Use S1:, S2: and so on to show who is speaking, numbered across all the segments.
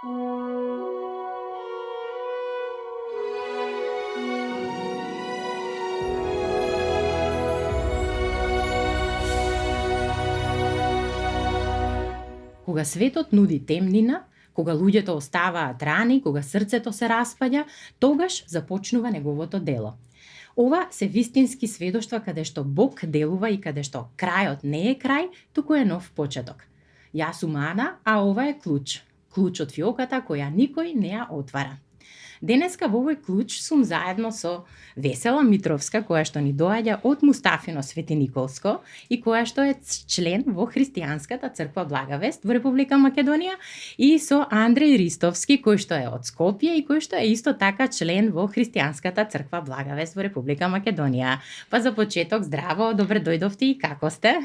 S1: Кога светот нуди темнина, кога луѓето оставаат рани, кога срцето се распаѓа, тогаш започнува неговото дело. Ова се вистински сведоштва каде што Бог делува и каде што крајот не е крај, туку е нов почеток. Јас сум Ана, а ова е клуч. Клуч од фиоката која никој не ја отвара. Денеска во овој клуч сум заедно со Весела Митровска, која што ни доаѓа од Мустафино Свети Николско и која што е член во Христијанската црква Благовест во Република Македонија, и со Андреј Ристовски, кој што е од Скопје и кој што е исто така член во Христијанската црква Благовест во Република Македонија. Па за почеток, здраво, добре дојдовте и како сте?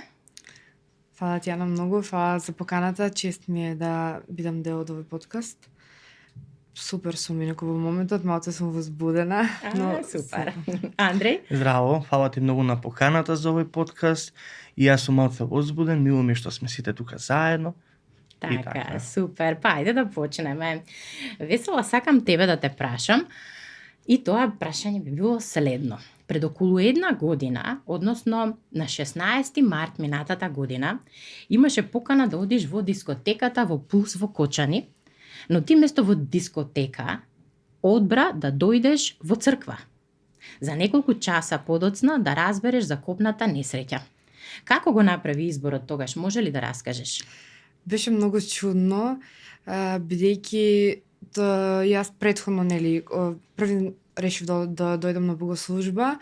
S2: Фала ти, Ана, многу. Фала за поканата. Чест ми е да бидам дел од овој подкаст. Супер сум, инаку во моментот малце сум возбудена. Но
S1: Супер. Андреј?
S3: Здраво, фала ти многу на поканата за овој подкаст. И јас сум малце возбуден, мило ми што сме сите тука заедно.
S1: Така, супер. Па, ајде да почнеме. Весела, сакам тебе да те прашам. И тоа прашање би било следно. Пред околу една година, односно на 16 март минатата година, имаше покана да одиш во дискотеката во Пулс во Кочани, но ти место во дискотека одбра да дојдеш во црква. За неколку часа подоцна да разбереш за копната несреќа. Како го направи изборот тогаш, може ли да раскажеш?
S2: Беше многу чудно, бидејќи јас претходно, први решив да дојдам на богослужба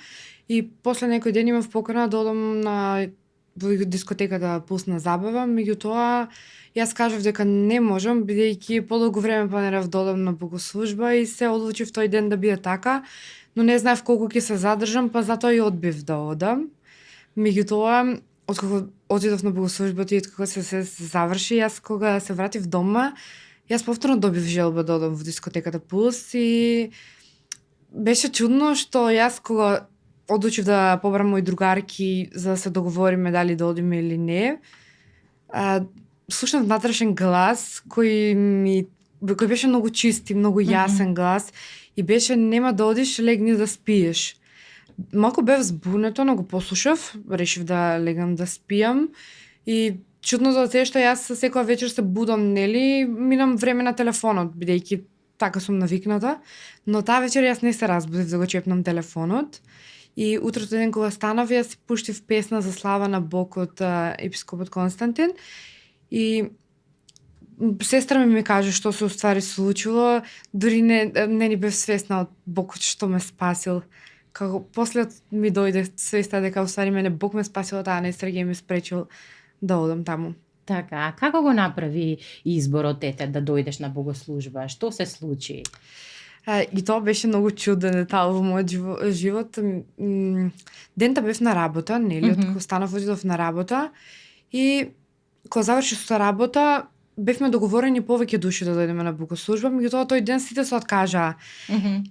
S2: и после некој ден имав покана да одам на дискотеката Пулс на забава, меѓутоа јас кажав дека не можам, бидејќи подолго време планирав да одам на богослужба и се одлучив тој ден да биде така, но не знаев колку ќе се задржам, па затоа и одбив да одам. Меѓутоа, откако отидов на богослужбата и откако се заврши, јас кога се вратив дома, јас повторно добив желба да одам во дискотеката Пулс и беше чудно што јас кога одлучив да побарам мои другарки за да се договориме дали да одиме или не, слушнав внатрешен глас кој беше многу чист и многу јасен глас и беше нема да одиш, легни да спиеш. Малку бев збунето, но го послушав, решив да легам да спиам и чудното е што јас секоја вечер се будам, минам време на телефонот, бидејќи така сум навикната, но таа вечер јас не се разбудив да го чепнам телефонот. И утрото ден кога станав, јас си пуштив песна за слава на Бог од епископот Константин и сестра ми кажа што се уствари случило, дури не ни бев свесна од Бог што ме спасил. Како после ми дојде свеста дека уствари мене Бог ме спасил, таа несреќа ме спречил да одам таму.
S1: Така, како го направи изборот ете да дојдеш на богослужба? Што се случи?
S2: И тоа беше многу чуден детал во мојот живот. Дента бев на работа, откако станав отидов на работа и кога завршив со работа, бевме договорени повеќе души да дојдеме на богослужба, меѓутоа тој ден сите се откажаа.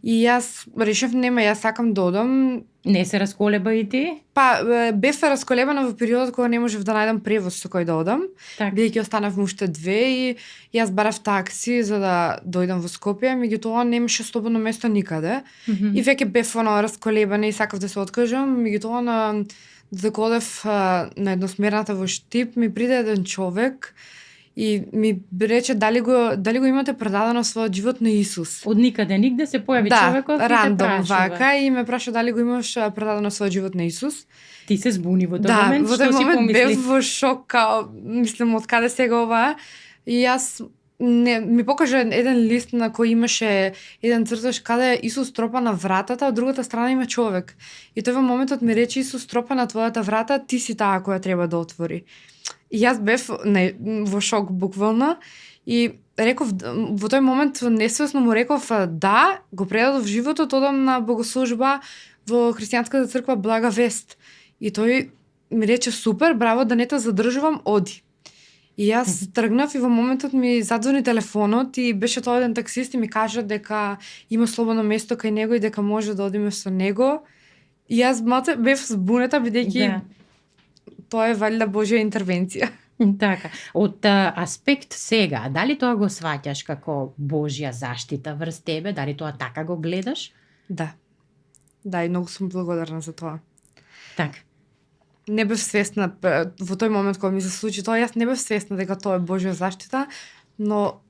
S2: И јас решив нема, јас сакам да одам.
S1: Не се расколеба и ти?
S2: Па, бев расколебана во периодот кога не можев да најдам превоз со кој да одам, бидејќи останав уште 2 и јас барав такси за да дојдам во Скопје, меѓутоа немаше слободно место никаде. И веќе бев расколебана и сакав да се откажам, меѓутоа додека одев на едносмерната во Штип, ми приде еден човек и ми рече дали го имате предадено својот живот на Исус.
S1: Од никаде нигде се појави човекот и те
S2: рандом вака и ме праша дали го имаш предадено својот живот на Исус.
S1: Ти се збуни во тој момент, што си помисли?
S2: Бев во шок, као, мислам, од каде сега ова? И јас ми покажа еден лист на кој имаше еден црташ каде Исус тропа на вратата, од другата страна има човек. И тој во моментот ми рече Исус тропа на твојата врата, ти си таа која треба да отвори. И јас бев во шок буквално и реков, во тој момент несвесно му реков да, го предадов животот, одам на богослужба во Христијанската црква Благовест. И тој ми рече супер, браво, да не те задржувам, оди. И јас тргнав и во моментот ми задзвони телефонот и беше тоа еден таксист и ми кажа дека има слободно место кај него и дека може да одиме со него. И јас малце бев збунета, бидејќи тоа е валјда Божја интервенција.
S1: Така, од аспект сега, дали тоа го сваќаш како Божја заштита врз тебе, дали тоа така го гледаш?
S2: Да. Да, и многу сум благодарна за тоа.
S1: Така.
S2: Не бев свесна во тој момент кога ми се случи тоа, јас не бев свесна дека тоа е Божја заштита, но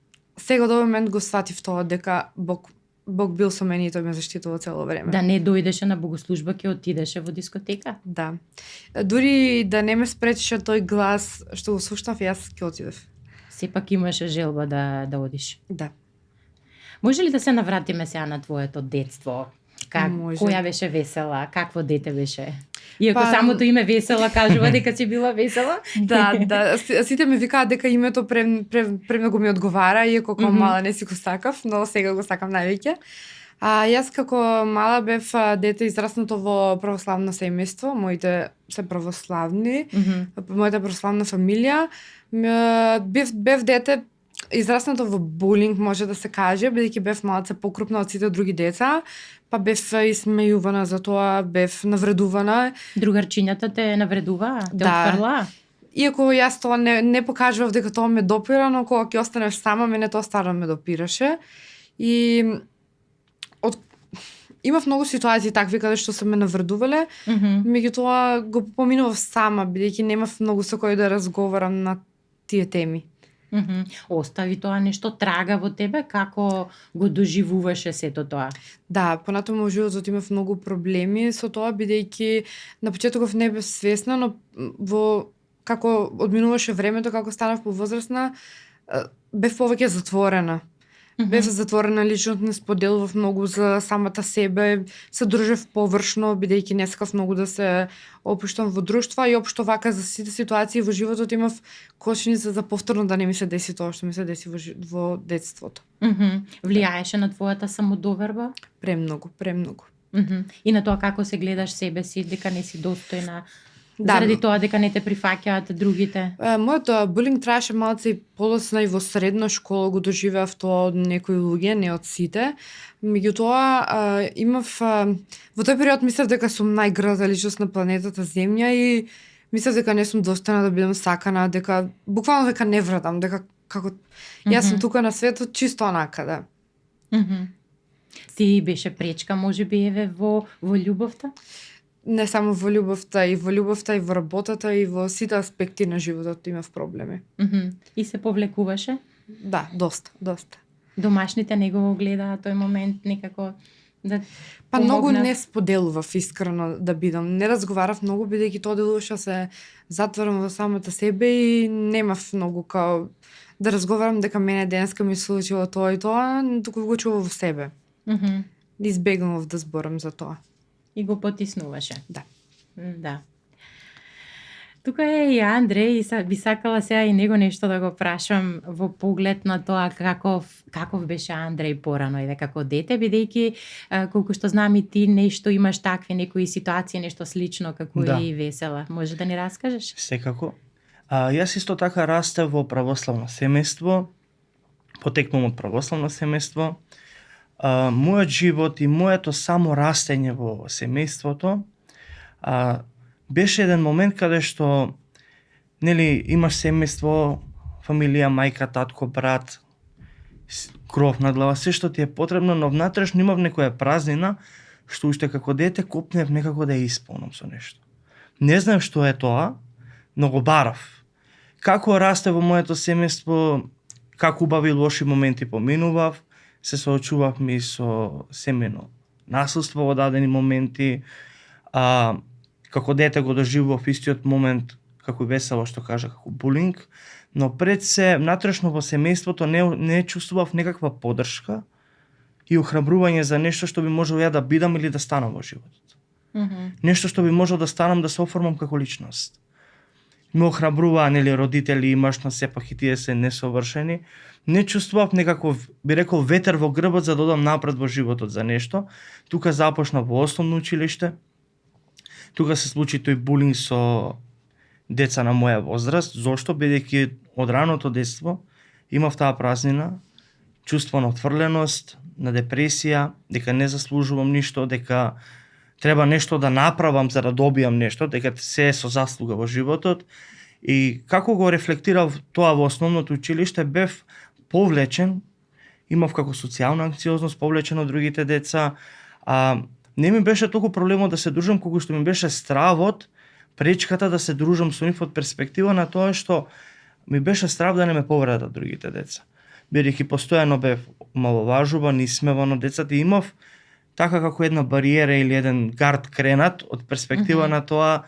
S2: сега до момент го сватив тоа дека Бог бил со мене и тој ме заштитува цело време.
S1: Да не дојдеше на богослужба, ќе отидеше во дискотека?
S2: Да. Дури да не ме спречеше тој глас што го слушнав, јас ќе отидев.
S1: Сепак имаше желба да одиш.
S2: Да.
S1: Може ли да се навратиме сега на твоето детство?
S2: Може.
S1: Која беше весела? Какво дете беше? Иако
S2: Па,
S1: самото име весела кажува дека си била весела?
S2: Да. Сите ми викаат дека името премногу ми одговара, иако кога мала не си го сакав, но сега го сакам највеќе. Јас како мала бев дете израснато во православно семејство, моите се православни, мојата православна фамилија. Бев дете израснато во булинг, може да се каже, бидејќи бев малце покрупна од сите други деца, па бев исмејувана за тоа, бев навредувана.
S1: Другарчињата те навредува? Те
S2: Да.
S1: отфрла?
S2: Иако јас тоа не покажував дека тоа ме допира, но кога ќе останеш сама, мене тоа старо ме допираше. И имав многу ситуации такви каде што се ме навредувале, меѓутоа го поминував сама, бидејќи немав многу со кој да разговарам на тие теми.
S1: Остави тоа нешто трага во тебе? Како го доживуваше сето тоа?
S2: Да, понатаму во животот имав многу проблеми со тоа, бидејќи на почетоков не бев свесна, но како одминуваше времето, како станав повозрасна, бев повеќе затворена. Бев затворена личност, не споделував многу за самата себе, се дружев површно, бидејќи не сакав многу да се опуштам во друштва и општо вака за сите ситуации во животот имав кочница за повторно да не ми се деси тоа што ми се деси во детството.
S1: Влијаеше на твојата самодоверба?
S2: Премногу.
S1: И на тоа како се гледаш себе си, дека не си достојна,
S2: Да.
S1: заради тоа дека не те прифаќаат другите?
S2: Мојот булинг траеше малце и подоцна и во средна школа го доживеав тоа од некои луѓе, не од сите. Меѓутоа, имав во тој период мислев дека сум најгрда личност на планетата Земја и мислев дека не сум достојна да бидам сакана, дека буквално дека не врадам, дека како јас сум тука на светот чисто онака, да.
S1: Ти беше пречка можеби еве во љубовта?
S2: Не само во љубовта, и во работата, и во сите аспекти на животот имав проблеми.
S1: И се повлекуваше?
S2: Да, доста.
S1: Домашните не го гледаа тој момент некако да
S2: Па многу
S1: помогнат?
S2: не споделував искрено да бидам. Не разговарав многу бидејќи тоа делуваше се затворам во самата себе и немав многу као да разговарам дека мене денеска ми случило тоа и тоа, туку го чував во себе. Избегнував да зборам за тоа.
S1: И го потиснуваше.
S2: Да.
S1: Да. Тука е и Андреј и би сакала сега и него нешто да го прашам во поглед на тоа каков беше Андреј порано и како дете, бидејќи колку што знам и ти нешто имаш такви некои ситуации, нешто слично како
S3: Да.
S1: и Весела. Може да ни раскажеш?
S3: Секако. Јас исто така растев во православно семејство, потекнувам од православно семејство. Мојот живот и моето само растење во семејството беше еден момент каде што имаш семејство, фамилија, мајка, татко, брат, кров над глава, се што ти е потребно, но внатрешно имав некоја празнина што уште како дете копнев некако да ја исполнам со нешто. Не знам што е тоа, но го барав. Како расте во моето семејство, како убави и лоши моменти поминував, се соочувавме и со семено насилство во дадени моменти, како дете го доживував истиот момент, како Весела што кажа, како булинг, но пред се, внатрешно во семејството не чувствував некаква поддршка и охрабрување за нешто што би можел ја да бидам или да станам во животот. Нешто што би можел да станам, да се оформам како личност. Ме охрабруваа, родители и машно, сепак и тие се несовршени. Не чувствував некаков, би рекол, ветер во грбот за да одам напред во животот за нешто. Тука започна во основно училиште. Тука се случи тој булинг со деца на моја возраст. Зошто? Бидејќи од раното детство имав таа празнина, чувство на отфрленост, на депресија, дека не заслужувам ништо, дека треба нешто да направам за да добијам нешто, дека се е со заслуга во животот. И како го рефлектирав тоа во основното училиште, бев повлечен, имав како социјална анксиозност, повлечен од другите деца, не ми беше толку проблемот да се дружам колку што ми беше стравот, пречката да се дружам со нив од перспектива на тоа што ми беше страв да не ме повредат другите деца. Бидејќи постојано бев маловажуван, исмеван од децата и имав така како една бариера или еден гард кренат од перспектива на тоа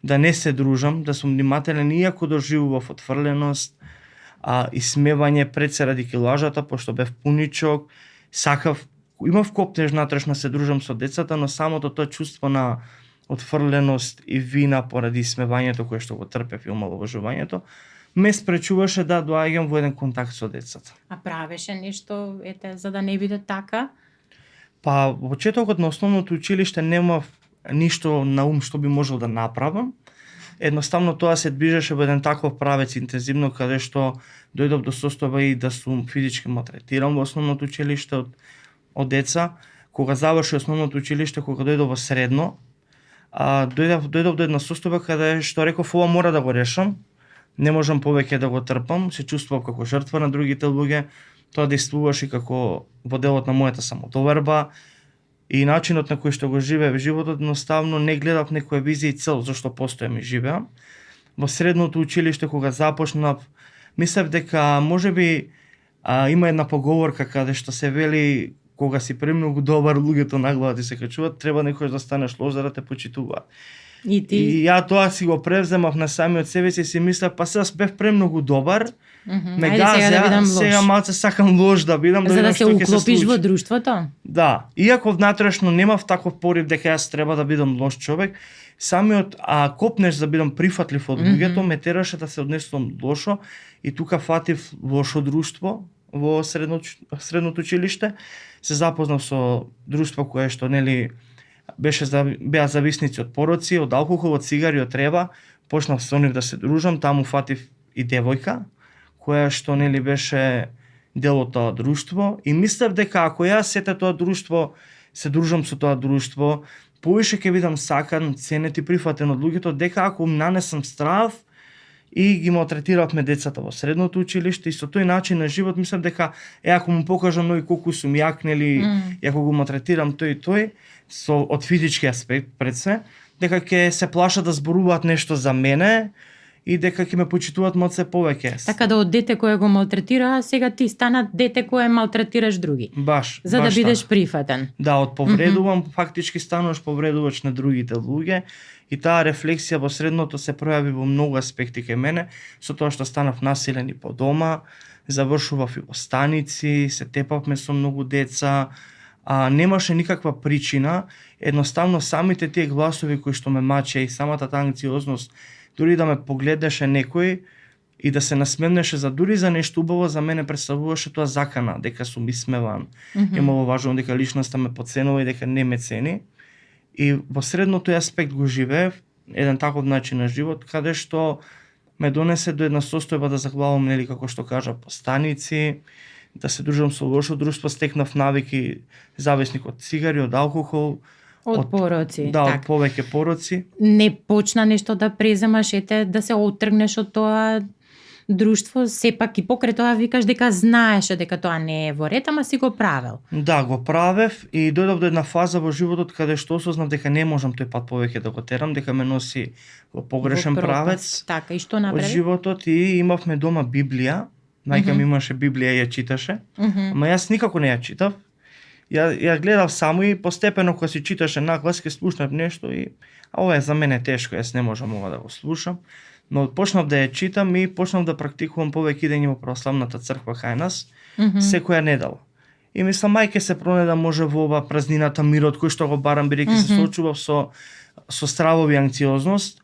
S3: да не се дружам, да сум внимателен, иако доживував отфрленост, исмевање пред се ради килажата, пошто бев пуничок, имав копнеж натрешно се дружам со децата, но самото тоа чувство на отфрленост и вина поради исмевањето кое што го трпев и омаловажувањето, ме спречуваше да доаѓам во еден контакт со децата.
S1: А правеше нешто, за да не биде така?
S3: Па, во почетокот на основното училиште немав ништо на ум што би можел да направам. Едноставно тоа се движеше во еден таков правец интензивно, каде што дојдов до состојба и да сум физички малтретиран во основното училиште од деца. Кога заврши основното училиште, кога дојдов во средно, дојдов до една состојба каде што реков ова мора да го решам, не можам повеќе да го трпам, се чувствував како жртва на другите луѓе, тоа действуваше како во делот на мојата самотоверба и начинот на кој што го живеев животот, едноставно не гледав некоја визија и цел зашто постојам и живеам. Во средното училиште кога започнав, мислев дека можеби има една поговорка каде што се вели кога си премногу добар, луѓето на глава ти се качуваат, треба некојаш да станеш лош да те почитуваат. И ја тоа си го превземав на самиот себе си и си мислев, па сега бев премногу добар, ме газеа, сега малце сакам лош да бидам,
S1: за да се уклопиш во друштвото.
S3: Да, иако внатрешно немав таков порив дека јас треба да бидам лош човек, самиот копнеш за бидам прифатлив од луѓето ме тераше да се однесувам лошо и тука фатив лошо друштво во средното училиште. Се запознав со друштво кое што беа зависници од пороци, од алкохол, од цигари, од трева. Почнав со нив да се дружам, таму фатив и девојка која што беше дел од тоа друштво и мислев дека ако јас сете тоа друштво, се дружам со тоа друштво, повише ќе бидам сакан, ценет и прифатен од луѓето, дека ако нанесам страв и ги малтретиравме децата во средното училиште и со тој начин на живот мислев дека ако му покажам нови колку сум јак, нели, и ако го малтретирам тој и тој, од физички аспект пред се, дека ќе се плашат да зборуваат нешто за мене и дека ќе ме почитуваат моце повеќе.
S1: Така да од дете кое го малтретира, сега ти стана дете кое малтретираш други.
S3: Баш.
S1: За да бидеш прифатен.
S3: Да, од повредувам, фактички стануваш повредувач на другите луѓе и таа рефлексија во средното се пројави во многу аспекти кај мене, со тоа што станав насилен и по дома, завршував и во станици, се тепавме со многу деца, немаше никаква причина, едноставно самите тие гласови кои што ме мачеа и самата таа анксиозност, дури да ме погледнеше некој и да се насмевнеше за дури за нешто убаво, за мене представуваше тоа закана, дека сум исмеван, е маловажно, дека личноста ме поценува и дека не ме цени. И во средното аспект го живеев, еден таков начин на живот, каде што ме донесе до една состојба да захвалам, нели, како што кажа, по станици, да се дружам со лошо друштво, стекнав навики зависник од цигари, од алкохол,
S1: од пороци.
S3: Да, од повеќе пороци.
S1: Не почна нешто да преземаш, да се отргнеш од тоа друштво, сепак и покрај тоа викаш дека знаеше дека тоа не е во ред, ама си го правел.
S3: Да, го правев и дојдов до една фаза во животот каде што осознав дека не можам тој пат повеќе да го терам, дека ме носи во погрешен правец.
S1: Така, и што направи?
S3: Од животот и имавме дома Библија. Мајка ми имаше Библија и ја читаше, ама јас никако не ја читав. Ја гледав само и постепено кога си читаше наглас ке слушнав нешто и ова е за мене тешко, јас не можам ова да го слушам. Но почнав да ја читам и почнав да практикувам повеќе идење во православната црква кај нас, секоја недела. И мислам, мајке се пронеда може во ова празнината, мирот кој што го барам, бидејќи се соочував со стравови и анксиозност.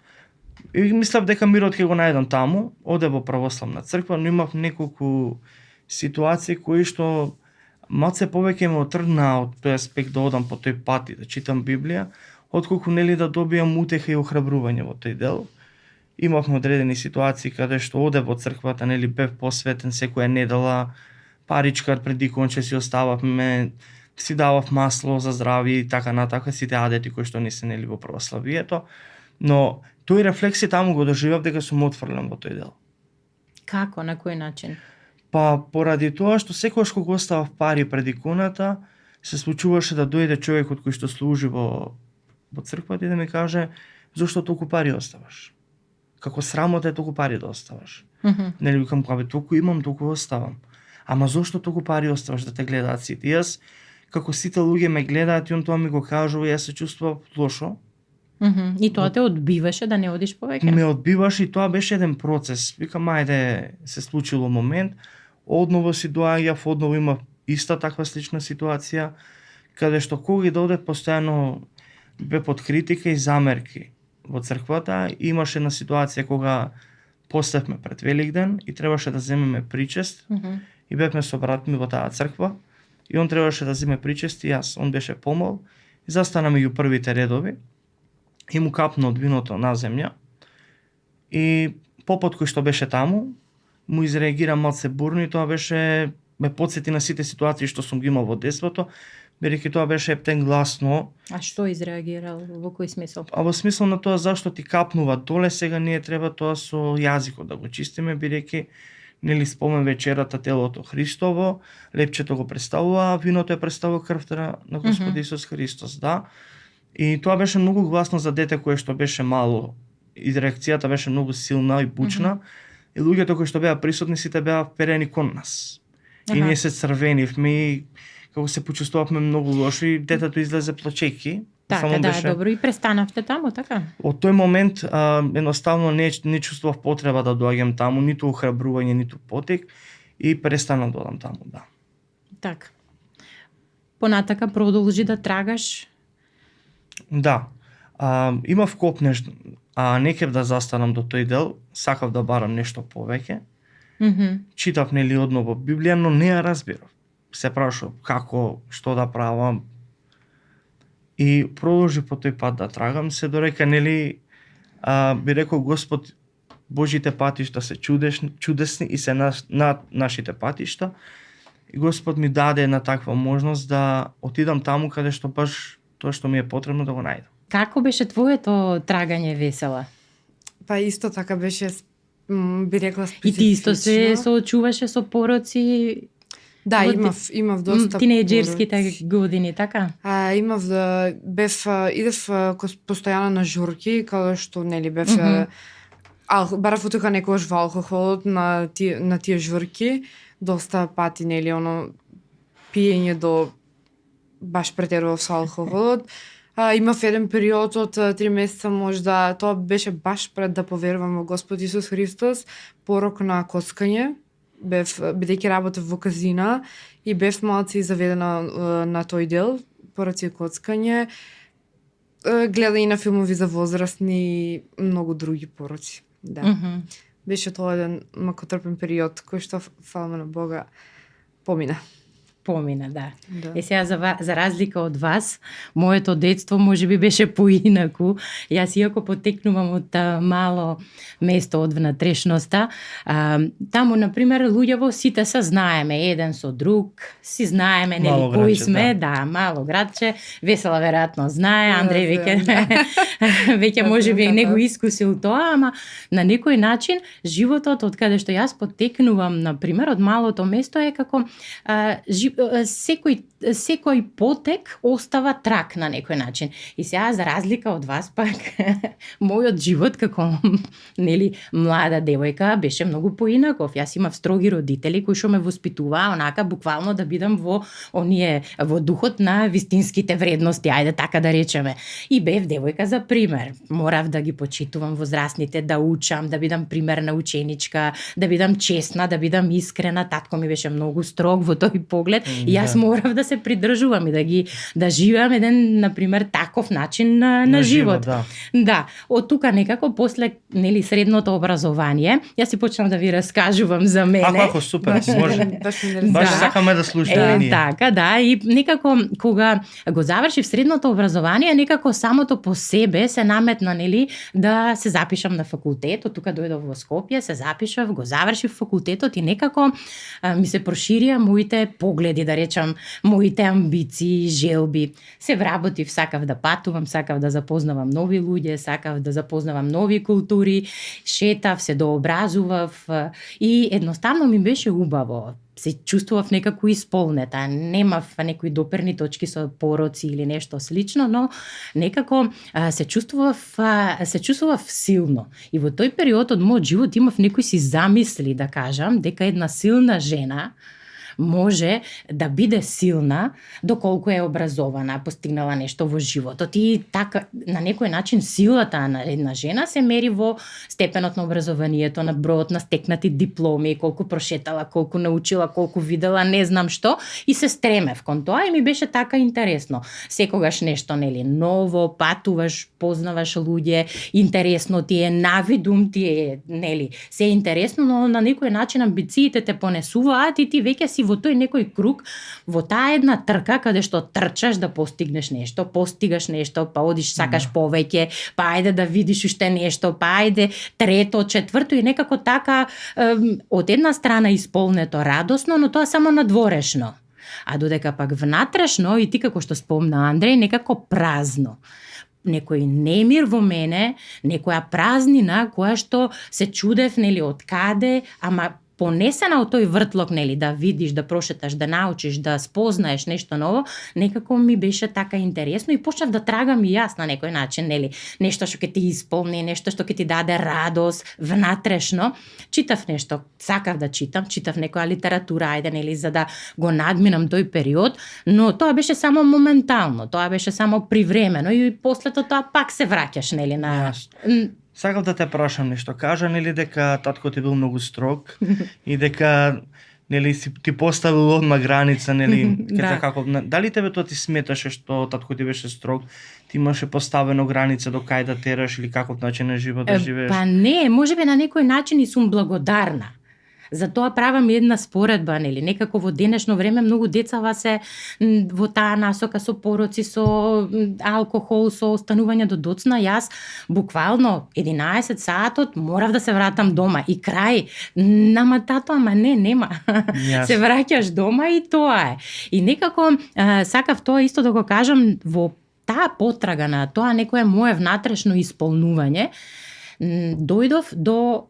S3: И мислев дека мирот ќе го најдам таму, оде во православна црква, но имав неколку ситуации кои што малце повеќе ме отргнаа од тој аспект да одам по тој пат и да читам Библија, отколку нели да добиам утеха и охрабрување во тој дел. Имавме одредени ситуации каде што оде во црквата, нели бев посветен секоја недела, паричкар преди конче си остававме, си давав масло за здравје и така натака, сите адети кои што не се нели во православието, но тој рефлекси таму го доживав дека сум отфрлен во тој дел.
S1: Како, на кој начин?
S3: Па поради тоа што секогаш кога оставав пари пред иконата, се случуваше да дојде човекот кој што служи во црквата и да ми каже зошто толку пари оставаш? Како срамота е толку пари да оставаш. Нели викам кога толку имам, толку оставам. Ама зошто толку пари оставаш да те гледаат сите? Јас како сите луѓе ме гледаат и он тоа ми го кажува, јас се чувствував лошо.
S1: И тоа те одбиваше да не одиш повеќе?
S3: Ме одбиваш и тоа беше еден процес. Викам, ајде, се случило момент, одново си доаѓав, одново имав иста таква слична ситуација, каде што кога и дојде постојано бе под критика и замерки во црквата. Имаше една ситуација кога поставме пред Великден и требаше да земеме причест и бевме со брат ми во таа црква и он требаше да земе причест и јас. Он беше помал и застана меѓу првите редови и му капна од виното на земја и попот кој што беше таму му изреагира малце бурно и тоа беше ме потсети на сите ситуации што сум ги имал во детството, бидејќи тоа беше ептен гласно.
S1: А што изреагирал? Во кој смисол?
S3: А во смисол на тоа зашто ти капнува доле, сега ние треба тоа со јазикот да го чистиме, бидејќи нели спомен вечерата телото Христово, лепчето го представува, а виното е представува крвта на Господ Исус Христос, да. И тоа беше многу гласно за дете кое што беше мало. И реакцијата беше многу силна и бучна. И луѓето кои што беа присутни сите беа вперени кон нас. И ние се црвенивме и како се почувствувавме многу лошо и детето излезе плачејќи.
S1: Така, да, добро, и престанавте таму, така?
S3: Од тој момент едноставно не чувствував потреба да доаѓам таму, ниту охрабрување, ниту потек и престанав да одам таму, да.
S1: Така. Понатака продолжи да трагаш?
S3: Да. Имав копнеж, не кев да застанам до тој дел, сакав да барам нешто повеќе. Читав нели одново Библија, но не ја разбирав. Се прашував како, што да правам. И продолжи по тој пат да трагам, се дорека нели би рекол Господ, Божите патишта се чудесни и се над нашите патишта. И Господ ми даде една таква можност да отидам таму каде што баш тоа што ми е потребно да го најдам.
S1: Како беше твоето трагање, Весела?
S2: Па исто така беше, би рекла, специфично.
S1: И ти исто се соочуваше со пороци?
S2: Да, имав доста
S1: тинејџерските години, така?
S2: Идев постојано на журки, каде што нели бев барав утока некогаш во алкохолот на тие журки, доста пати нели пиење до баш претерував со алкохолот. Имав еден период од 3 месеца можда, тоа беше баш пред да поверувам во Господ Исус Христос, порок на коцкање. Бидејќи работев во казина и бев малце заведена на тој дел, поради коцкање, гледање на филмови за возрастни и многу други пороци. Да. Беше тоа еден макотрпен период кој што, фала на Бога, помина.
S1: Да. Сега за разлика од вас, моето детство можеби беше поинаку. Јас иако потекнувам од мало место од внатрешноста, таму на пример луѓево сите се знаеме еден со друг, си знаеме нели кои сме, да, мало градче. Весела веројатно знае, Андреј веќе можеби не го искусил тоа, ама на некој начин животот од каде што јас потекнувам на пример од малото место е како секој потек остава трак на некој начин. И сега за разлика од вас пак мојот живот како нели млада девојка беше многу поинаков. Јас имав строги родители кои што ме воспитуваа онака буквално да бидам во духот на вистинските вредности, ајде така да речеме. И бев девојка за пример. Морав да ги почитувам возрастните, да учам, да бидам примерна ученичка, да бидам честна, да бидам искрена. Татко ми беше многу строг во тој поглед. И јас морав да се придржувам и да живеам еден, например, таков начин на живот. Да. Од тука некако после нели средното образование, јас си почнав да ви раскажувам за мене.
S3: Ако супер, може. Баш сакаме да слушаме ние.
S1: Така, да, и некако кога го завршив средното образование, некако самото по себе се наметна нели да се запишам на факултет. Од тука дојдов во Скопје, се запишав, го завршив факултетот и некако ми се проширија моите погледи погледи, да речам, моите амбиции, желби. Се вработив, сакав да патувам, сакав да запознавам нови луѓе, сакав да запознавам нови култури, шетав, се дообразував и едноставно ми беше убаво. Се чувствував некако исполнета. Немав некои доперни точки со пороци или нешто слично, но некако се чувствував силно. И во тој период од мојот живот имав некои си замисли, да кажам, дека една силна жена може да биде силна доколку е образована, постигнала нешто во животот. И така, на некој начин, силата на една жена се мери во степенот на образованието, на бројот на стекнати дипломи, колку прошетала, колку научила, колку видела, не знам што, и се стремев кон тоа и ми беше така интересно. Секогаш нешто, нели, ново, патуваш, познаваш луѓе, интересно ти е, навидум ти е, нели, се е интересно, но на некој начин амбициите те понесуваат и ти веќе си во тој некој круг, во таа една трка каде што трчаш да постигнеш нешто, постигаш нешто, па одиш, сакаш повеќе, па ајде да видиш уште нешто, па ајде трето, четврто и некако така од една страна исполнето, радосно, но тоа само надворешно. А додека пак внатрешно, и ти како што спомна Андреј, некако празно. Некој немир во мене, некоја празнина која што се чудев, нели, од каде, ама понесена од тој вртлок, нели, да видиш, да прошеташ, да научиш, да спознаеш нешто ново, некако ми беше така интересно и почнав да трагам и јас на некој начин, нели, нешто што ќе ти исполни, нешто што ќе ти даде радост внатрешно. Читав нешто, сакав да читав некоја литература, ајде, нели, за да го надминам тој период, но тоа беше само моментално, тоа беше само привремено и после тоа пак се враќаш, нели, на...
S3: Сакав да те прашам нешто. Кажа, нели, дека татко ти бил многу строг и дека, нели, си ти поставил одма граница, нели,
S1: Да.
S3: како, дали тебе тоа ти сметаше што татко ти беше строг? Ти имаше поставено граница до кај да тераш или каков начин на живот да живееш?
S1: Па не, можеби на некој начин и сум благодарна. Затоа правам една споредба, нели, некако во денешно време многу децава се во таа насока со пороци, со алкохол, со останување до доцна. Јас буквално 11 саатот морав да се вратам дома и крај. Нама тато, ама нема. Се враќаш дома и тоа е. И некако сакав тоа исто да го кажам, во таа потрага на тоа некое мое внатрешно исполнување, дојдов до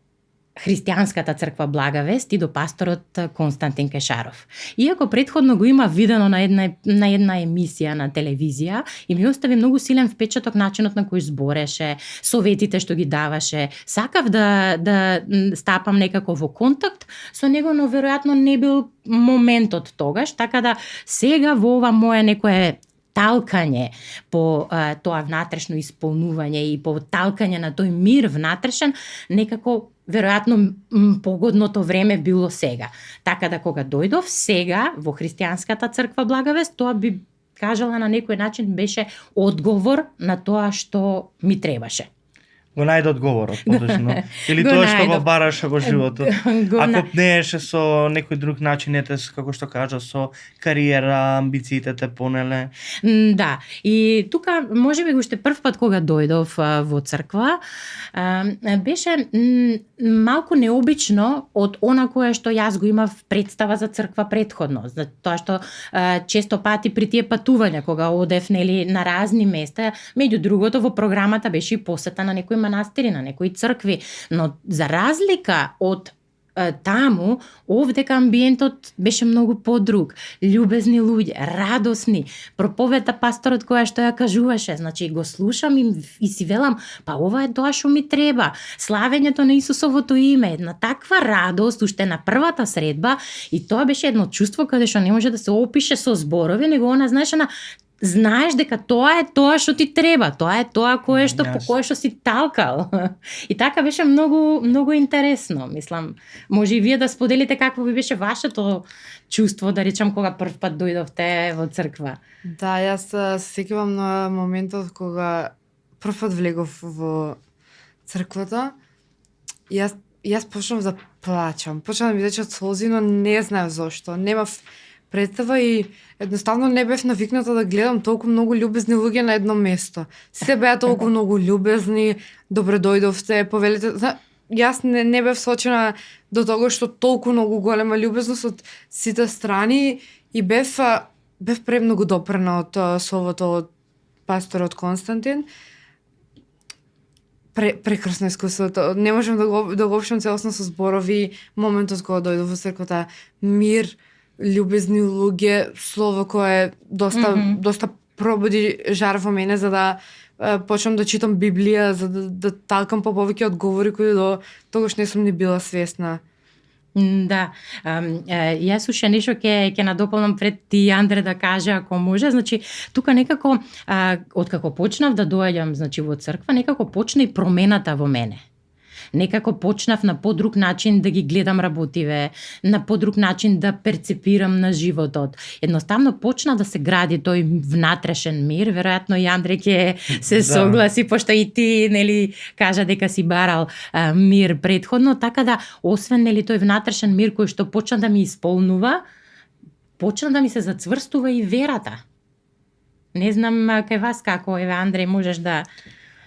S1: Христијанската црква Благавест и до пасторот Константин Кешаров. Иако претходно го има видено на една емисија на телевизија и ми остави многу силен впечаток начинот на кој збореше, советите што ги даваше. Сакав да стапам некако во контакт со него, но веројатно не бил моментот тогаш, така да сега во ова моја некое талкање по тоа внатрешно исполнување и по талкање на тој мир внатрешен, некако веројатно погодното време било сега. Така да кога дојдов сега во Христијанската црква Благавест, тоа би кажала на некој начин беше одговор на тоа што ми требаше.
S3: Го најде одговорот, подошно. Или тоа што го бараше во животот. Ако нееше со некој друг начин, ете, како што кажа, со кариера, амбициите те понеле.
S1: Да, и тука можеби уште прв пат кога дојдов во црква, беше малку необично од она кое што јас го имав представа за црква претходно. За тоа што често пати при тие патувања кога одев, нели, на разни места, меѓу другото во програмата беше и посета на некои манастири, на некои цркви, но за разлика од таму, овдека амбиентот беше многу подруг. Љубезни луѓе, радосни. Проповета пасторот која што ја кажуваше, значи го слушам и си велам, па ова е тоа што ми треба. Славењето на Исусовото име, една таква радост уште на првата средба, и тоа беше едно чувство каде што не може да се опише со зборови, него она знаеш дека тоа е тоа што ти треба, тоа е тоа кое што по кое што си талкал. И така беше многу многу интересно. Мислам, може и вие да споделите какво ви беше вашето чувство, да речам, кога прв пат дојдовте во црква.
S2: Да, јас се сеќавам на моментот кога прв пат влегов во црквата. Јас почнав да плачам. Почнав да ми течат солзи, но не знаев зошто. Немав представа и едноставно не бев навикната да гледам толку многу љубезни луѓе на едно место. Се беа толку многу љубезни, добре дојдовте, повелите. Јас не бев сочена до того што толку многу голема љубезност од сите страни И бев премногу допрена од словото од пасторот Константин. Прекрасно искуството. Не можам да го опишам целосно со зборови. Моментот кога дојдов во црквата, мир, љубезни луѓе, слово кое доста пробуди жар во мене за да почнам да читам Библија, за да талкам по повеќе одговори кои до тогаш не сум ни била свесна.
S1: Да, јас уште нешто ќе надополнам пред ти, Андре, да кажа, ако може. Значи, тука некако, откако почнав да доаѓам, значи, во црква, некако почна и промената во мене. Некако почнав на подруг начин да ги гледам работиве, на подруг начин да перцепирам на животот. Едноставно почна да се гради тој внатрешен мир, веројатно и Андре ќе се согласи, пошто и ти, нели, кажа дека си барал мир претходно, така да, освен, нели, тој внатрешен мир кој што почна да ми исполнува, почна да ми се зацврстува и верата. Не знам кај вас како, еве, Андре, можеш да...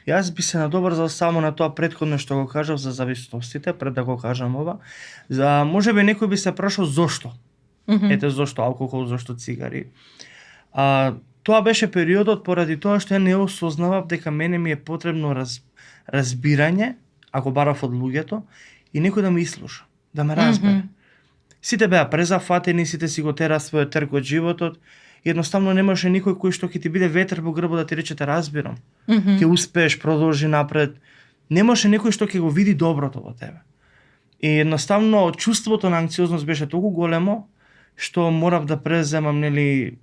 S3: Јас би се надобрзал само на тоа претходно што го кажав за зависностите, пред да го кажам ова. За можеби некој би се прашал зошто. Ете зошто алкохол, зошто цигари. Тоа беше периодот поради тоа што ја не осознавав дека мене ми е потребно разбирање, ако барав од луѓето, и некој да ме ислуша, да ме разбере. Сите беа презафатени, сите си го тера својот трк од животот. Едноставно немаше никој кој што ќе ти биде ветер во грбот да ти рече те разбирам. Ќе успееш, продолжи напред. Немаше некој што ќе го види доброто во тебе. И едноставно чувството на анксиозност беше толку големо што морав да преземам, нели,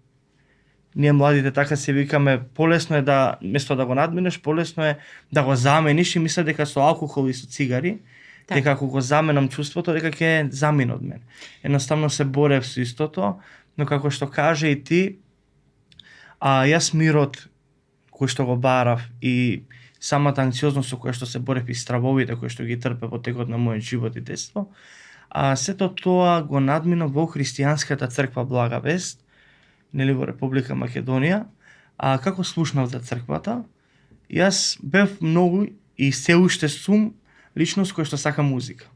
S3: ние младите така се викаме, полесно е да место да го надминеш, полесно е да го замениш и мисля дека со алкохол и со цигари, дека ако го заменам чувството, дека ќе замине од мене. Едноставно се борев со истото. Но како што каже и ти, јас мирот кој што го барав и самата анксиозност со која што се борев и стравовите кои што ги трпев во текот на мојот живот и детство, сето тоа го надминав во христијанската црква Блага Вест, нели во Република Македонија. Како слушнав за црквата, јас бев многу и се уште сум личност која што сака музика.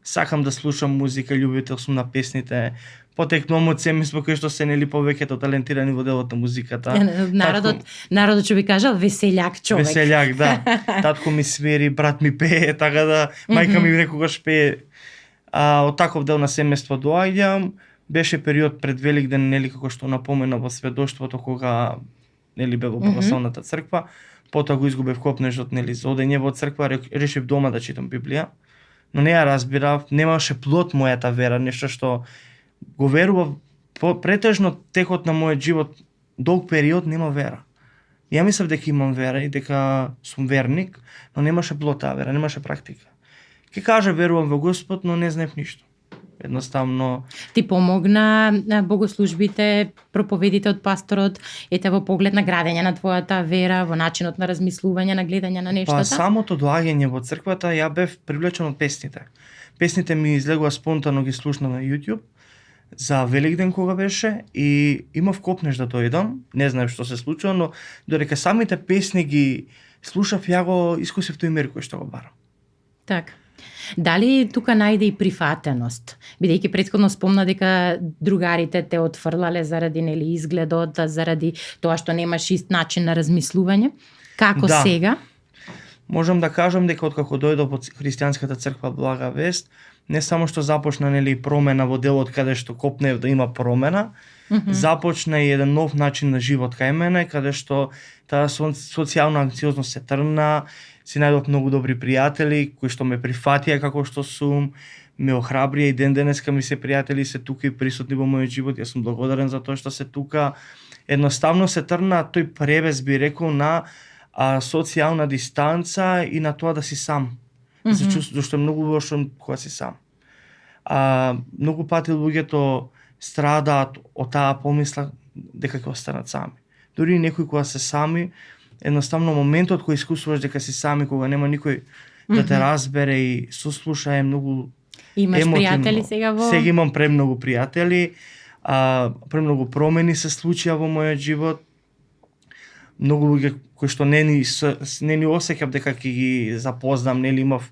S3: Сакам да слушам музика, љубител сум на песните, потекнувам од семејство кој што се, нели, повеќето талентирани во делот на музиката.
S1: Народот што би кажал веселјак човек.
S3: Веселјак, да. Татко ми свири, брат ми пее, така да мајка ми некогаш пее. Од таков дел на семејство доаѓам. Беше период пред Великден, нели, како што напомена во сведоштвото, кога, нели, бе во православната црква. Потоа го изгубев копнежот, нели, за одење во црква, решив дома да читам Библија. Но не ја разбирав, немаше плод мојата вера, нешто што го верував претежно текот на мојот живот, долг период нема вера. Ја мислев дека имам вера и дека сум верник, но немаше плод таа вера, немаше практика. Ке кажа верувам во Господ, но не знаев ништо. Едноставно
S1: ти помогна на богослужбите, проповедите од пасторот, ете во поглед на градење на твојата вера, во начинот на размислување, на гледање на нештата?
S3: Самото доаѓање во црквата ја бев привлечен од песните. Песните ми излегува спонтано, ги слушнав на YouTube за Великден кога беше и имав копнеж да дојдам, не знаев што се случува, но додека самите песни ги слушав, ја го искусив тој мир кој што го барам.
S1: Така. Дали тука најде и прифатеност? Бидејќи претходно спомна дека другарите те отфрлале заради, нели, изгледот, заради тоа што немаш ист начин на размислување. Како сега?
S3: Можам да кажам дека откако дојдов во христијанската црква Блага Вест, не само што започна, нели, промена во делот каде што копнев да има промена, започна и еден нов начин на живот кај мене, каде што таа социјална анксиозност се тргна, си најдов многу добри пријатели кои што ме прифатија како што сум, ме охрабрија и ден денеска ми се пријатели, се тука и присутни во мојот живот. Јас сум благодарен за тоа што се тука. Едноставно се тргна тој превес, би рекол, на социјална дистанца и на тоа да си сам. Зашто е многу лошо кога си сам. Многу пати луѓето страдаат од таа помисла дека ќе останат сами. Дури и некои кога се сами, едноставно моментот кој искусуваш дека си сами, кога нема никој да те разбере и сослуша, е многу
S1: Имаш
S3: емотивно.
S1: пријатели сега во...
S3: Сега имам премногу пријатели, премногу промени се случија во мојот живот. Многу луѓе кои што не ни осеќав дека ќе ги запознам, нели, имав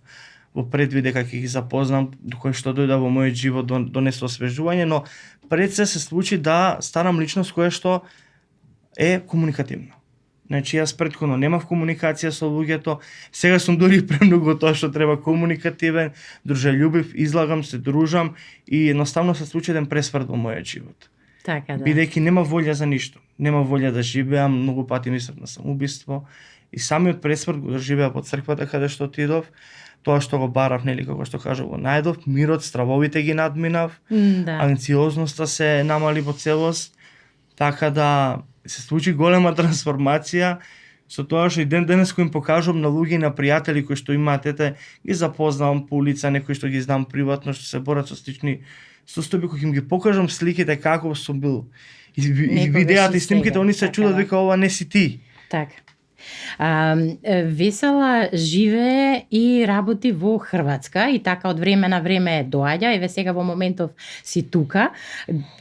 S3: во предвид дека ќе ги запознам, кој што дојде во мојот живот донесе освежување, но пред се случи да станам личност која што е комуникативна. Значи јас претходно немав комуникација со луѓето, сега сум дури премногу тоа што треба комуникативен, дружелюбив, излагам се, дружам и едноставно се случи еден пресврт во мојот живот.
S1: Така да.
S3: Бидејќи нема волја за ништо, нема волја да живеам, многу пати мислев на самоубиство и самиот пресврт го доживеа во црквата каде што отидов, тоа што го барав, нели како што кажа, го најдов, мирот, стравовите ги надминав,
S1: Да.
S3: анксиозноста се намали во целост, така да се случи голема трансформација со тоа што и ден денес кој им покажувам на луѓе и на пријатели кои што имаат ги запознавам по улица, некои што ги знам приватно, што се борат со слични состојби, кога им ги покажам сликите како сум бил и видеата и снимките, они се чудат дека ова не си ти.
S1: Така. Весела живее и работи во Хрватска и така од време на време доаѓа, еве сега во моментов си тука.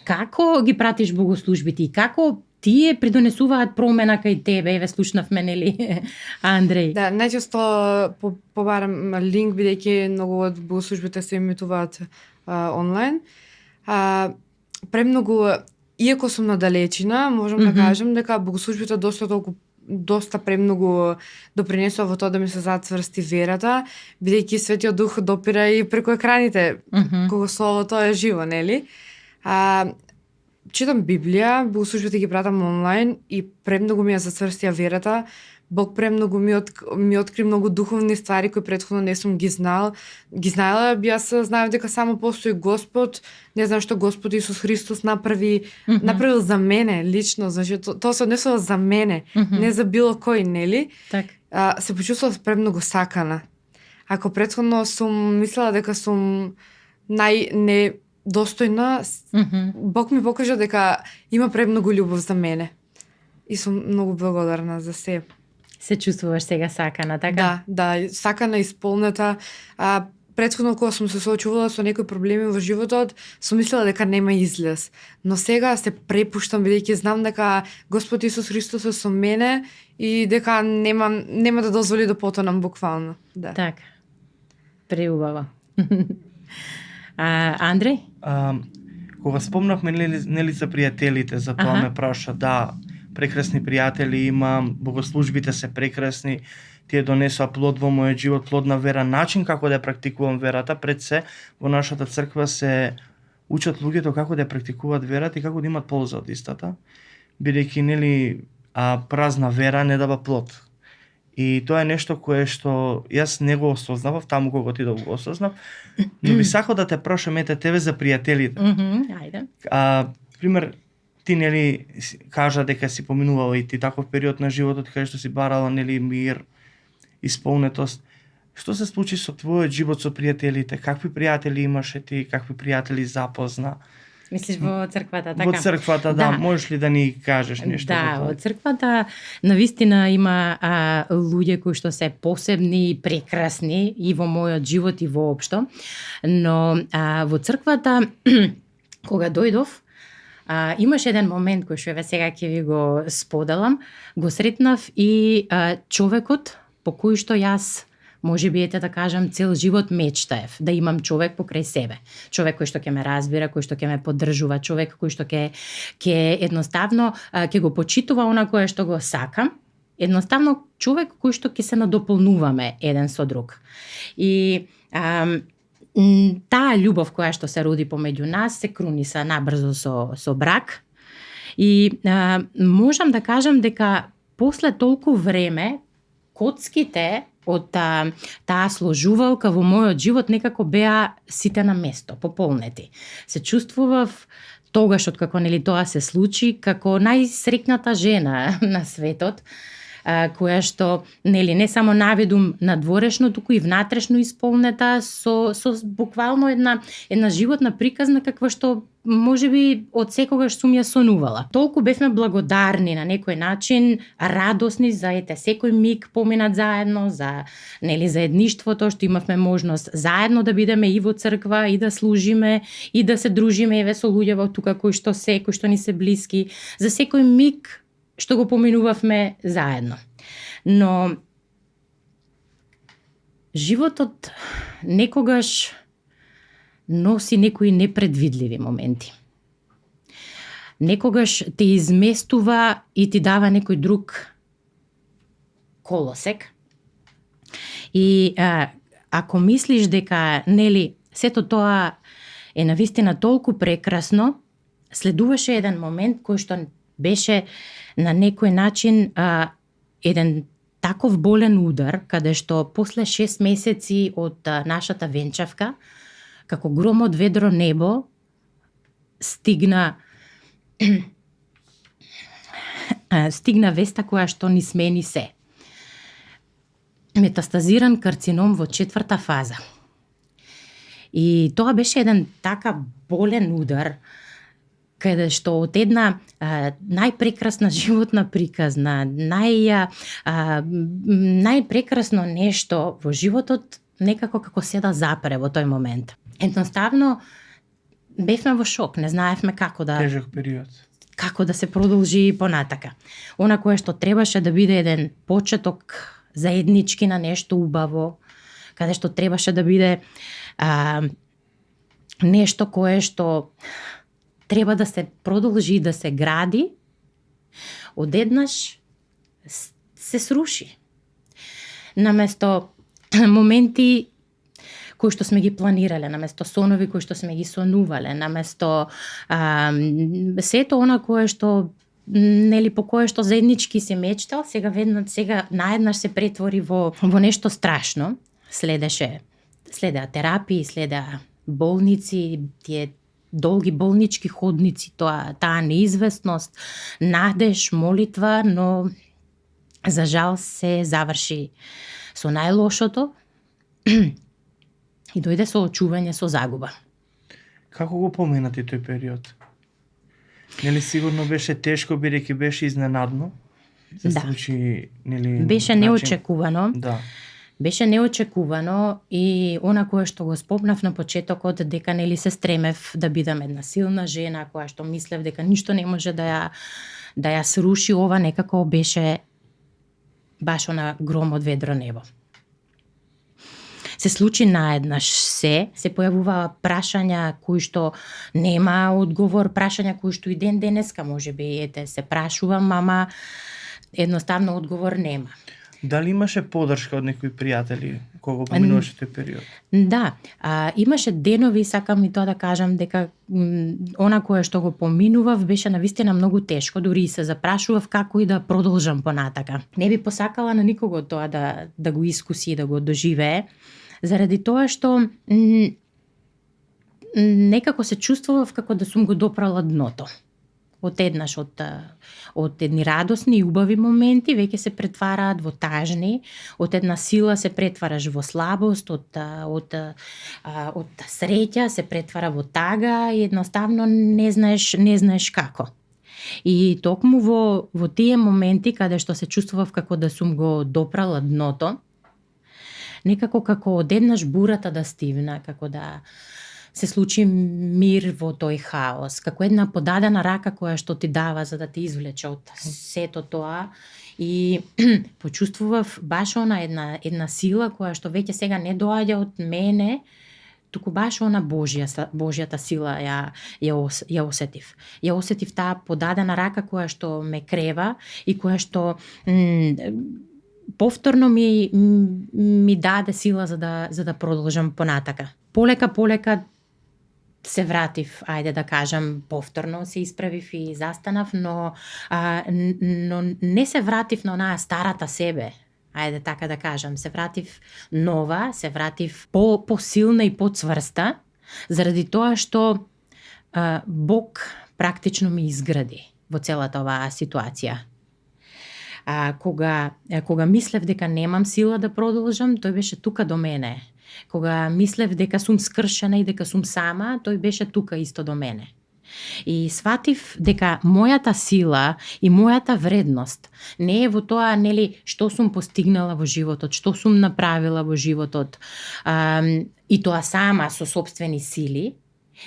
S1: Како ги пратиш богослужбите и како тие придонесуваат промена кај тебе? Еве слушнавме, нели, Андреј?
S2: Да, најчесто побарам линк, бидејќи многу од богослужбите се емитуваат онлайн. Премногу, иако сум на далечина, можам да кажам дека богослужбите доста премногу допринесува во тоа да ми се зацврсти верата, бидејќи Светиот Дух допира и преку екраните, кога словото е живо, нели? Читам Библија, богослужбите ги пратам онлайн и премногу ми ја зацврстија верата. Бог премногу ми откри многу духовни ствари кои претходно не сум ги знаела. Јас знаев дека само постои Господ, не знам што Господ Исус Христос направил за мене лично, значи тоа се однесува за мене, не за било кој, нели?
S1: Так.
S2: Се почувствував премногу сакана. Ако претходно сум мислела дека сум достојна, Бог ми покажа дека има премногу љубов за мене. И сум многу благодарна за се.
S1: Се чувствуваш сега сакана, така?
S2: Да, сакана, исполнета. Претходно кога сум се соочувала со некои проблеми во животот, сум мислела дека нема излез. Но сега се препуштам, бидејќи знам дека Господ Исус Христос е со мене и дека нема да дозволи да потонам буквално. Да.
S1: Така. Преубаво. Андреј?
S3: Кога спомнавме нели за пријателите, за тоа ме праша, да, прекрасни пријатели имам, богослужбите се прекрасни, тие донесоа плод во мојот живот, плод на вера, начин како да ја практикувам верата. Пред се во нашата црква се учат луѓето како да ја практикуваат верата и како да имат полза од истата, бидејќи нели празна вера не дава плод. И тоа е нешто кое што јас не го осознавав, таму кога отидов го осознав, но би сакал да те прашам тебе за пријателите.
S1: Ајде.
S3: Пример, ти нели кажа дека си поминувала и ти таков период на животот каде што си барала нели мир, исполнетост. Што се случи со твојот живот со пријателите? Какви пријатели имаше ти? Какви пријатели запозна?
S1: Мислиш во црквата, така?
S3: Во црквата, да. Можеш ли да ни кажеш нешто?
S1: Да, во црквата навистина има луѓе кои што се посебни и прекрасни и во мојот живот и воопшто. Но во црквата кога дојдов, имаше еден момент кој што сега ќе ви го споделам, го сретнав и човекот по кој што јас може би да кажам цел живот мечтаев да имам човек покрај себе. Човек кој што ќе ме разбира, кој што ќе ме поддржува, човек кој што ќе едноставно ќе го почитува она кое што го сакам. Едноставно човек кој што ќе се надополнуваме еден со друг. И таа љубов која што се роди помеѓу нас се круниса набрзо со брак. И можам да кажам дека после толку време коцките од таа сложувалка во мојот живот некако беа сите на место, пополнети. Се чувствував тогаш откако нели тоа се случи како најсрекната жена на светот, која што нели не само наведум надворешно, туку и внатрешно исполнета со буквално една животна приказна каква што можеби од секогаш сум ја сонувала. Толку бевме благодарни на некој начин, радосни за секој миг поминат заедно, за нели заедништвото што имавме можност заедно да бидеме и во црква и да служиме и да се дружиме еве со луѓе тука кои што ни се блиски, за секој миг што го поминувавме заедно. Но животот некогаш носи некои непредвидливи моменти. Некогаш те изместува и ти дава некој друг колосек. И ако мислиш дека, нели, сето тоа е навистина толку прекрасно, следуваше еден момент кој што беше на некој начин еден таков болен удар, каде што после 6 месеци од нашата венчавка, како гром од ведро небо, стигна веста која што ни смени се. Метастазиран карцином во 4-та фаза. И тоа беше еден така болен удар, каде што од една најпрекрасна животна приказна, најпрекрасно нешто во животот, некако како се да запре во тој момент. Едноставно, бевме во шок, не знаевме како да...
S3: Тежок период.
S1: Како да се продолжи понатака. Она кое што требаше да биде еден почеток заеднички на нешто убаво, каде што требаше да биде нешто кое што треба да се продолжи, да се гради, одеднаш се сруши. Наместо моменти кои што сме ги планирале, наместо сонови кои што сме ги сонувале, наместо сето она кое што, нели, по кое што заеднички се мечтал, сега наеднаш се претвори во нешто страшно. Следеа терапии, следеа болници, тие долги болнички ходници, таа неизвестност, надеж, молитва, но за жал се заврши со најлошото и дојде со очување со загуба.
S3: Како го поменати тој период? Нели сигурно беше тешко, бидејќи беше изненадно? Се случи, нели...
S1: Беше неочекувано.
S3: Да.
S1: Беше неочекувано и она кое што го спомнав на почетокот, дека, нели, се стремев да бидам една силна жена, која што мислев дека ништо не може да ја сруши, ова некако беше баш она гром од ведро небо. Се случи наеднаш се појавуваа прашања кои што нема одговор, прашања кои што и ден денеска можеби се прашувам, ама едноставно одговор нема.
S3: Дали имаше поддршка од некои пријатели кога поминуваше тој период?
S1: Да, имаше денови, сакам и тоа да кажам, дека она кое што го поминував беше навистина многу тешко, дури и се запрашував како и да продолжам понатака. Не би посакала на никого тоа да го искуси и да го доживее, заради тоа што некако се чувствував како да сум го допрала дното. Одеднаш од едни радосни и убави моменти веќе се претвараат во тажни, од една сила се претвараш во слабост, од среќа се претвара во тага и едноставно не знаеш како. И токму во тие моменти каде што се чувствував како да сум го допрала дното, некако како одеднаш бурата да стивна, како да се случи мир во тој хаос, како една подадена рака која што ти дава за да те извлече од сето тоа и почувствував баш она една сила која што веќе сега не доаѓа од мене, туку баш она Божјата сила ја осетив. Ја осетив таа подадена рака која што ме крева и која што повторно ми даде сила за да продолжам понатака. Полека се вратив, ајде да кажам, повторно се исправив и застанав, но не се вратив на онаа старата себе. Ајде така да кажам, се вратив нова, се вратив посилна и поцврста, заради тоа што Бог практично ми изгради во целата оваа ситуација. Кога мислев дека немам сила да продолжам, тој беше тука до мене. Кога мислев дека сум скршена и дека сум сама, тој беше тука исто до мене. И сватив дека мојата сила и мојата вредност не е во тоа, нели, што сум постигнала во животот, што сум направила во животот, и тоа сама со сопствени сили,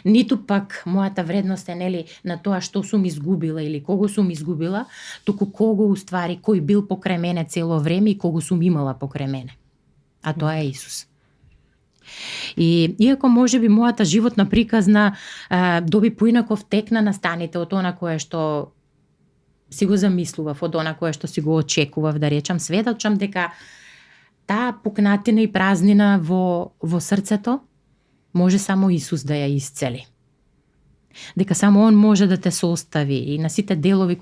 S1: ниту пак мојата вредност е, нели, на тоа што сум изгубила или кого сум изгубила, туку кого уствари, кој бил покрај мене цело време и кого сум имала покрај мене. а тоа е Исус. И иако можеби мојата животна приказна доби поинаков тек на настаните од она кое што си го замислував, од она кое што си го очекував, да речам, сведочам дека таа пукнатина и празнина во срцето може само Исус да ја исцели. Дека само Он може да те состави и на сите делови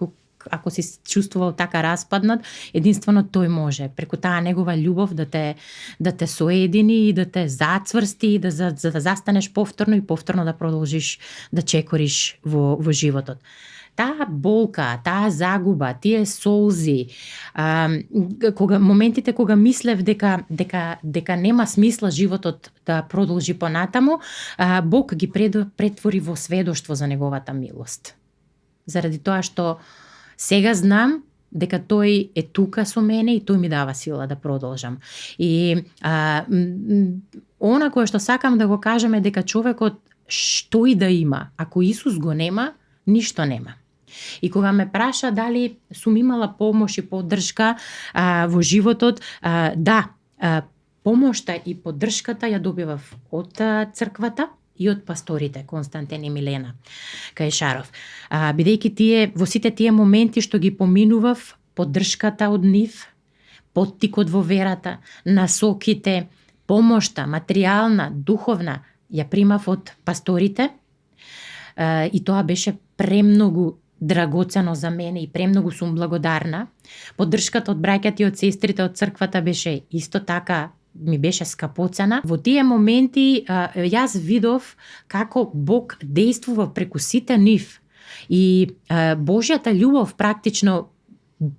S1: ако си чувствувал така распаднат, единствено тој може преку таа негова љубов да те соедини и да те зацврсти и за да застанеш повторно и повторно да продолжиш да чекориш во животот. Таа болка, таа загуба, тие солзи, моментите кога мислев дека нема смисла животот да продолжи понатаму, Бог ги претвори во сведоштво за неговата милост. Заради тоа што сега знам дека тој е тука со мене и тој ми дава сила да продолжам. И она кое што сакам да го кажам е дека човекот што и да има, ако Исус го нема, ништо нема. И кога ме праша дали сум имала помош и поддршка во животот, помошта и поддршката ја добивав од црквата и од пасторите Константин и Милена Кајшаров. Бидејќи во сите тие моменти што ги поминував, поддршката од нив, поттикот во верата, насоките, помошта, материјална, духовна, ја примав од пасторите и тоа беше премногу драгоцено за мене и премногу сум благодарна. Поддршката од браќата и од сестрите од црквата беше исто така, ми беше скапоцена. Во тие моменти јас видов како Бог действува преку сите нив и Божјата љубов практично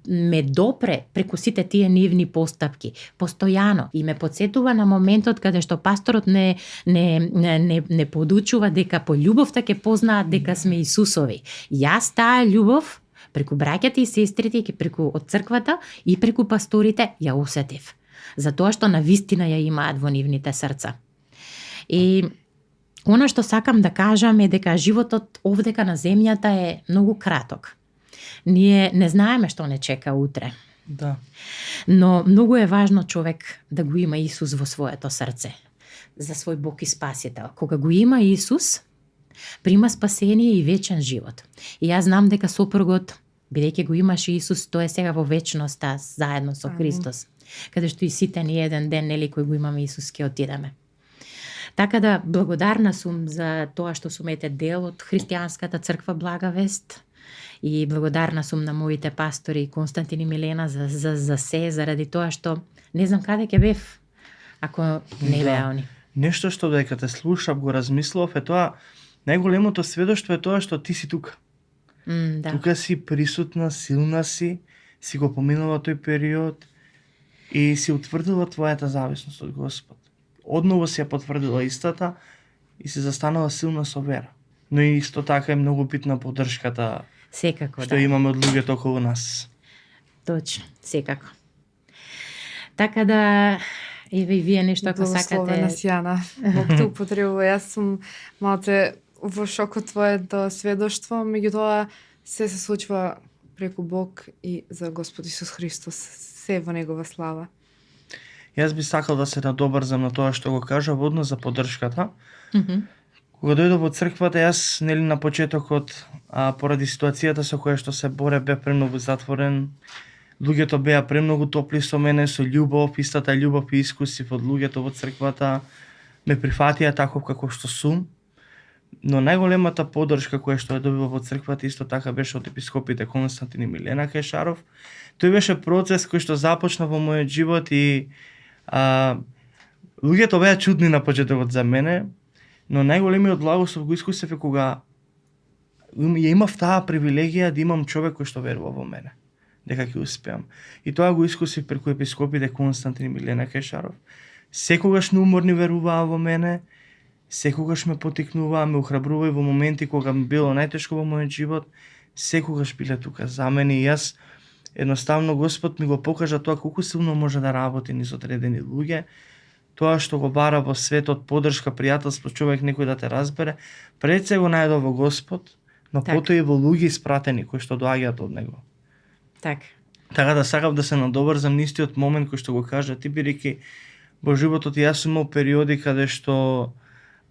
S1: ме допре преку сите тие нивни постапки, постојано, и ме подсетува на моментот каде што пасторот не подучува дека по љубовта ќе познаат дека сме Исусови. Јас таа љубов преку браќата и сестрите, преку од црквата и преку пасторите ја осетив. Затоа што навистина ја имаат во нивните срца. И она што сакам да кажам е дека животот овдека на земјата е многу краток. Ние не знаеме што не чека утре.
S3: Да.
S1: Но многу е важно човек да го има Исус во своето срце, за свој Бог и Спасител. Кога го има Исус, прима спасение и вечен живот. И јас знам дека сопругот, бидејќи го имаше Исус, тој е сега во вечноста заедно со Христос, каде што и сите ни еден ден, нели, кој го имаме Исус, ќе отидеме. Така да, благодарна сум за тоа што сум дел од христијанската црква Блага вест. И благодарна сум на моите пастори Константин и Милена за се, заради тоа што не знам каде ќе бев ако не беа они.
S3: Нешто што дека те слушав, го размислував, е тоа, најголемото сведоштво е тоа што ти си тука.
S1: Да.
S3: Тука си присутна, силна си го поминала тој период и си утврдила твојата зависност од Господ. Одново си ја потврдила истата и си застанала силна со вера. Но и исто така е многу битна поддршката
S1: Секако,
S3: што имаме од луѓето околу нас.
S1: Точно, секако. Така да, еве и вие нешто ако сакате.
S2: Благословена си, Јана. Бог те употребува. Јас сум малце во шок од твоето сведоштво, меѓутоа се случува преку Бог и за Господ Исус Христос. Се во негова слава.
S3: Јас би сакал да се надобрзам на тоа што го кажа во однос за поддршката. Кога дојдов во црквата, јас на почетокот, поради ситуацијата со која што се боре, бе премногу затворен. Луѓето беа премногу топли со мене, со љубов, истата љубов и искусив од луѓето во црквата. Ме прифатија таков како што сум. Но најголемата поддршка која што ја добива во црквата исто така беше од епископите Константин и Милена Кајшаров. Тој беше процес кој што започна во мојот живот и луѓето беа чудни на почетокот за мене. Но најголемиот благослов го искусив е кога ја имав таа привилегија да имам човек кој што верува во мене, дека ќе успеам. И тоа го искусив преку епископите Константин и Милена Кајшаров. Секогаш неуморни веруваа во мене, секогаш ме потикнуваа, ме охрабруваа во моменти кога ми било најтешко во мојот живот, секогаш биле тука за мене и јас едноставно Господ ми го покажа тоа колку силно може да работи низ одредени луѓе. Тоа што го бара во светот, поддршка, пријателство, човек некој да те разбере, пред се го најдов во Господ, но потоа и во луѓе испратени кои што доаѓаат од него.
S1: Така
S3: да сакам да се надобрзам на истиот момент кој што го кажа ти, бидејќи во животот јас сум имал периоди каде што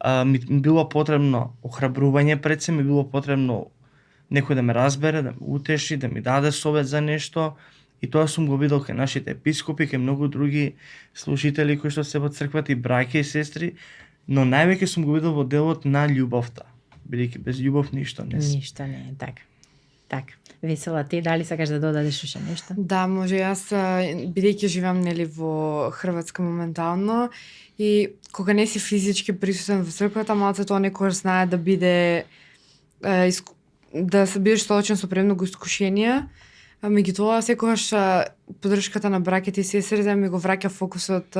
S3: ми било потребно охрабрување пред се, ми било потребно некој да ме разбере, да ме утеши, да ми даде совет за нешто. И тоа сум го видел кај нашите епископи, кај многу други служители кои што се во црквата и браќа и сестри, но највеќе сум го видел во делот на љубовта. Бидејќи без љубов ништо не се.
S1: Ништо не е така. Така. Весела, ти дали сакаш да додадеш уште нешто?
S2: Да, може. Јас, бидејќи живеам нели во Хрватска моментално, и кога не си физички присутен во црквата, малце тоа некојаш знае да биде да се бидеш соочен со премногу искушенија. Меѓутоа, секогаш поддршката на браќите и сестрите ми го враќа фокусот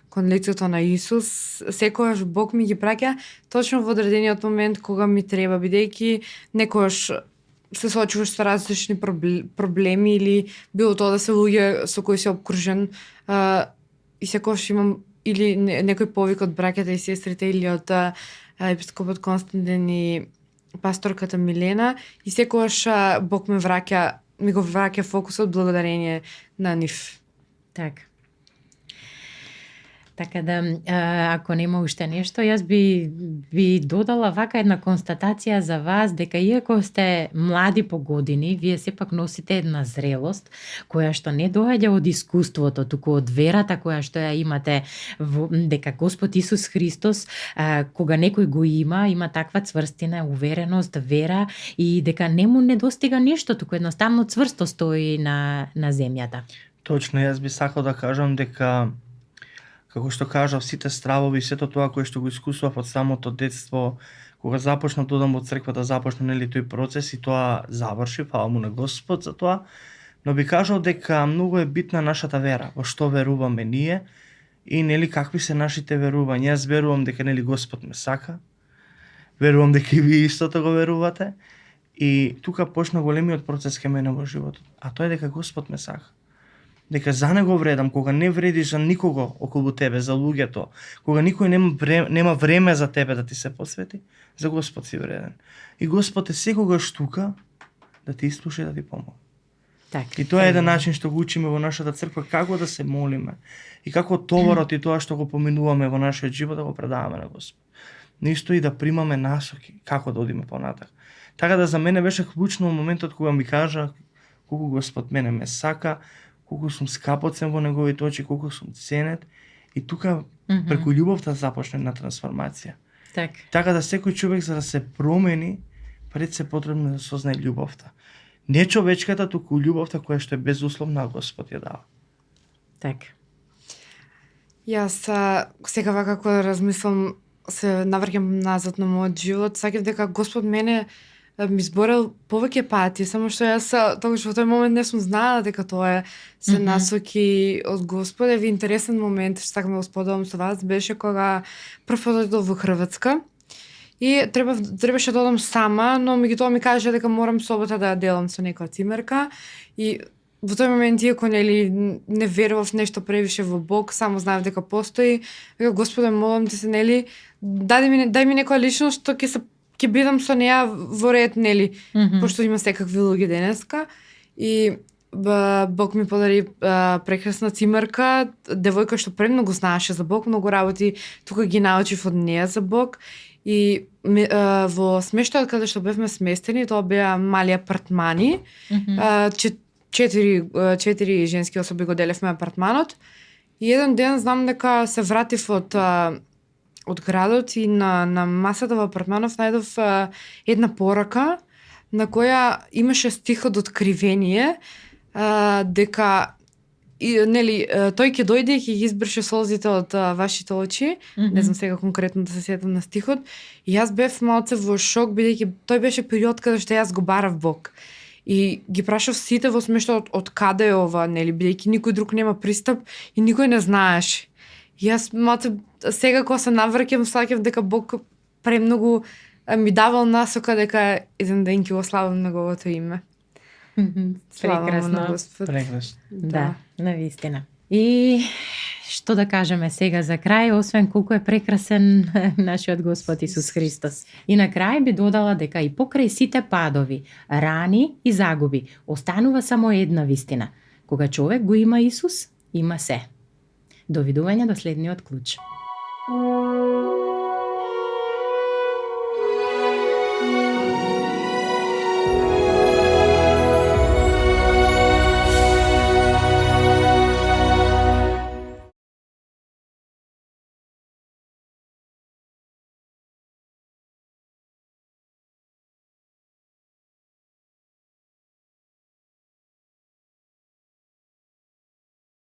S2: кон лицето на Исус. Секогаш Бог ми ги праќа точно во одредениот момент кога ми треба, бидејќи некогаш се соочуваш со различни проблеми или било тоа да се луѓе со кои се обкружен, и секогаш имам или некој повик од браќата и сестрите или од епископот Константин и пасторката Милена, и секогаш Бог ми го враќа фокусот благодарение на нив.
S1: Така да, ако нема уште нешто, јас би додала вака една констатација за вас, дека иако сте млади по години, вие сепак носите една зрелост, која што не доаѓа од искуството, туку од верата која што ја имате, дека Господ Исус Христос, кога некој го има таква цврстина, увереност, вера, и дека не му недостига нешто, туку едноставно цврсто стои на земјата.
S3: Точно, јас би сакал да кажам дека, како што кажав, сите стравови, сето тоа кое што го искусував од самото детство, кога започнав да одам во црквата, започна нели тој процес и тоа заврши, фала му на Господ за тоа. Но би кажал дека многу е битна нашата вера, во што веруваме ние и нели какви се нашите верувања. Јас верувам дека нели Господ ме сака. Верувам дека и вие истото го верувате. И тука почна големиот процес кај мене во животот. А тоа е дека Господ ме сака. Дека за него вредам, кога не вредиш за никого околу тебе, за луѓето, кога никој нема време за тебе да ти се посвети, за Господ си вреден. И Господ е секогаш тука да ти исплуша и да ти помогне. И тоа е еден начин што го учиме во нашата црква, како да се молиме и како товарот и тоа што го поминуваме во нашиот живот да го предаваме на Господ. Но исто и да примаме насоки, како да одиме понатак. Така да за мене беше клучно моментот кога ми кажа колку Господ мене ме сака, колку сум скапоцен во неговите очи, колку сум ценет, и тука преку љубовта започне една трансформација. Така да секој човек за да се промени, пред се потребно да сознае љубовта. Не човечката, туку љубовта која што е безусловна, а Господ ја дава.
S1: Така.
S2: Јас сега вака кога размислам, се наврќам назад на мојот живот, сакав дека Господ мене ми зборел повеќе пати, само што јас тогаш во тој момент не сум знаела дека тоа се насоки од Господ. Еви интересен момент, што сакам да го споделам со вас, беше кога прв пат одидов во Хрватска и требаше да одам сама, но меѓутоа ми кажа дека морам собота да ја делам со некоја цимерка, и во тој момент, иако нели не верував нешто превише во Бог, само знаев дека постои, дека Господе, молам ти се, нели, дај ми некоја личност што ќе бидам со неа во ред, нели, пошто има секакви луѓе денеска. И Бог ми подари прекрасна цимерка, девојка што премногу знаеше за Бог, многу работи тука ги научив од неа за Бог. И во смештајот каде што бевме сместени, тоа беа мали апартмани, 4 женски особи го делевме апартманот. И еден ден знам дека се вратив од градот и на масата во апартманов најдов една порака на која имаше стихот Откривение, дека нели тој ќе дојде и ќе ги избрише солзите од вашите очи. Не знам сега конкретно да се сетам на стихот. И јас бев малце во шок, бидејќи тој беше период каде што јас го барав Бог. И ги прашав сите во смештајот од каде е ова, нели, бидејќи никој друг нема пристап и никој не знаеше. Јас малце сега кога се навраќам, сваќам дека Бог премногу ми давал насока дека еден ден ќе го славам неговото име.
S1: Прекрасно.
S3: Прекрасно.
S1: Да, навистина. И што да кажеме сега за крај, освен колку е прекрасен нашиот Господ Исус Христос. И на крај би додала дека и покрај сите падови, рани и загуби, останува само една вистина. Кога човек го има Исус, има се. Довидување до следниот клуч.